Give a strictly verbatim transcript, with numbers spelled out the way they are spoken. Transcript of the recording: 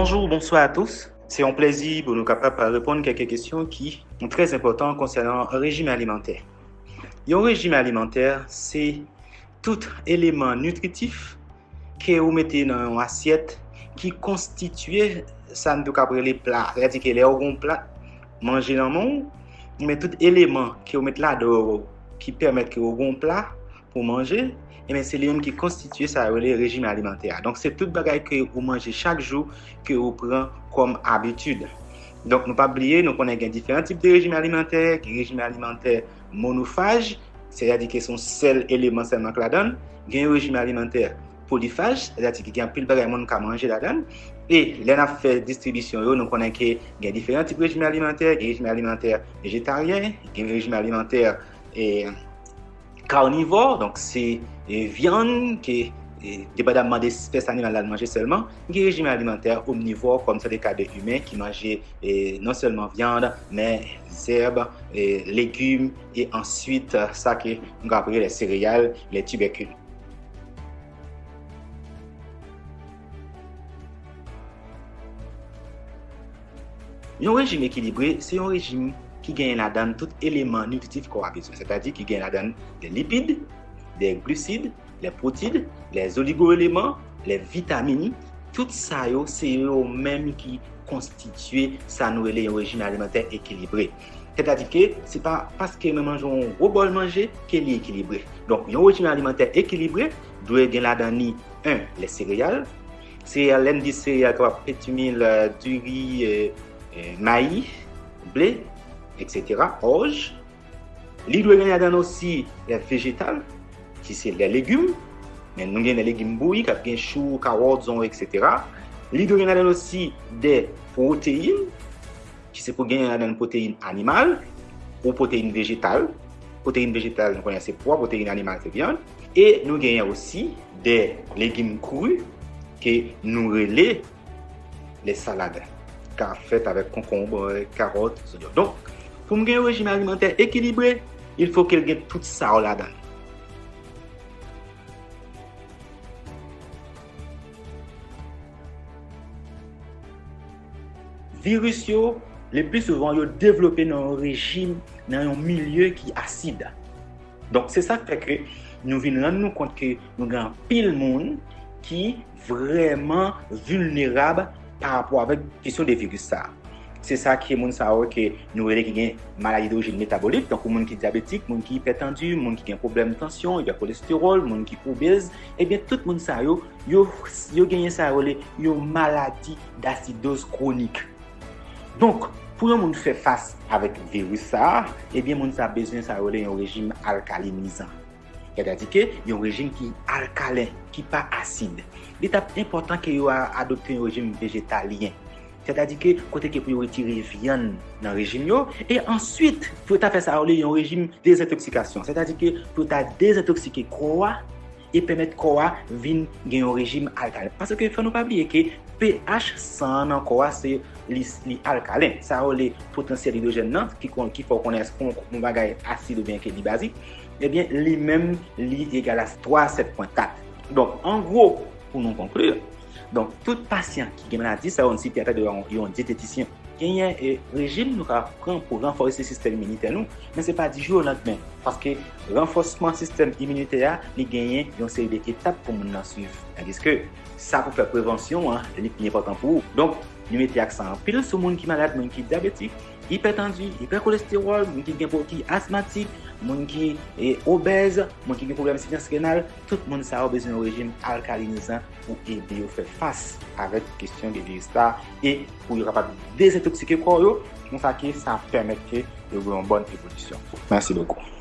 Bonjour, bonsoir à tous. Se yon plezi pou nou kapab reponn kèk kesyon ki trè enpòtan konsènan rejim alimantè. Yon rejim alimantè, se tout eleman nitritif ke ou mete nan yon asyèt ki konstitye sa nou kapab rele pla. Sètadi ke lè ou gen yon pla manje nan men w, men tout eleman ke ou met ladan w ki pèmèt ke ou gen yon pla pou manje, ebyen, se li menm ki konstitye sa yo rele rejim alimantè a. Donk, se tout bagay ke ou manje chak jou ke ou pran kòm abitid. Donk, nou pa bliye, nou konnen gen diferan tip de rejim alimantè, gen rejim alimantè monofaj, sètadi ke se yon sèl eleman sèlman k ladan l, gen yon rejim alimantè polifaj, sètadi ke gen anpil bagay moun ka manje ladan l. E lè n ap fè distribisyon yo, nou konnen ke gen diferan tip rejim alimantè, gen rejim alimantè vejetaryen, gen rejim alimantè, e, karnivò, donk se, e, vyann ke, e, depandamman de espès animal la l manje sèlman, gen rejim alimantè omnivò, kòm se le ka de imen ki manje, e, non sèlman vyann, men zèb, e, legim, e answit, sa ke nou ka rele les céréales, les tubercules. Yon rejim ekilibre, se yon rejim ki genyen ladan l tout eleman nitritif kò a bezwen, sètadi ki genyen ladan l de lipid, de glisid, de pwotid, de oligoeleman, de vitamin, tout sa yo, se yo menm ki konstitye sa nou rele yon rejim alimantè ekilibre. Sètadi ke se pa paske mwen manje yon gwo bòl manje ke li ekilibre. Donk, yon rejim alimantè ekilibre dwe gen ladan ni, en, les céréales. Sereyal, lè n di sereyal, kapab petimil, diri, e, e, mayi, ble, etsetera, òj. Li dwe gen ladan l osi les végétales, ki se les légumes, men nou gen les légumes bouyi, k ap gen chou, kawòt, zonyon, etsetera. Li dwe gen ladan l osi des protéines, ki se pou gen ladan l pwoteyin animal ou pwoteyin vejetal. Pwoteyin vejetal, nou konnen se pwa, pwoteyin animal, se vyann. E nou genyen osi des légumes crus ke nou rele les salades, ka fèt avèk konkonb, kawòt, zonyon. Donk, pou m gen yon rejim alimantè ekilibre, il faut ke l gen tout sa yo ladan l. Viris yo, le pli souvan, yo devlope nan yon rejim, nan yon milye ki asid. Donk, se sa k fè ke nou vin rann nou kont ke nou gen anpil moun ki vrèman vilnerab pa rapò avèk kesyon de viris sa a. Se sa ki moun sa yo ke nou rele ki gen maladi dorijin metabolik, tankou moun ki dyabetik, moun ki ipètandi, moun ki gen pwoblèm tansyon, ipèkolestewòl, moun ki obez, ebyen, tout moun sa yo, yo, yo genyen sa yo rele yon maladi dasidoz kwonik. Donk, pou yon moun fè fas avèk viris sa a, ebyen, moun sa a bezwen sa yo rele yon rejim alkalinizan. Sètadi ke yon rejim ki alkalen, ki pa asid. Li t ap enpòtan ke yo a-, adopte yon rejim vejetalyen. Sètadi ke kote ke pou yo retire vyann nan rejim yo, e answit, pou yo ta fè sa yo rele yon rejim dezentoksikasyon. Sètadi ke pou yo ta dezentosike kò a, e pèmèt kò a vin gen yon rejim alkalen. Paske fò nou pa bliye ke pH san an nan kò a se li, li alkalen. Sa yo rele potansyèl idwojèn nan, ki kon-, ki fè w konnen èske yon, yon bagay asid oubyen ke li bazik, ebyen, li menm, li egal a twa a sèt pwen kat. Donk, an gwo, pou nou konkli, donk, tout pasyan ki gen maladi sa yo, n site atravè yon, yon dyetetisyen, genyen, e, rejim nou ka pran pou ranfòse sistèm iminitè nou, men se pa di jou o landmen, paske ranfòsman sistèm iminitè a, li genyen yon seri de etap pou moun nan swiv. Tandiske sa pou fè prevansyon an, li pi enpòtan pou ou. Donk, nou mete aksan anpil sou moun ki malad, moun ki dyabetik, ipètandi, ipèkolestewòl, moun ki gen po-, ki asmatik, moun ki, e, obèz, moun ki gen pwoblèm sifizans renal, tout moun sa yo bezwen yon rejim alkalinizan pou ede yo fè fas avèk kesyon de viris la e pou yo kapab dezentoksike kò yo, konsa ke sa ap pèmèt ke yo gen yon bòn evolisyon. Mèsi bokou.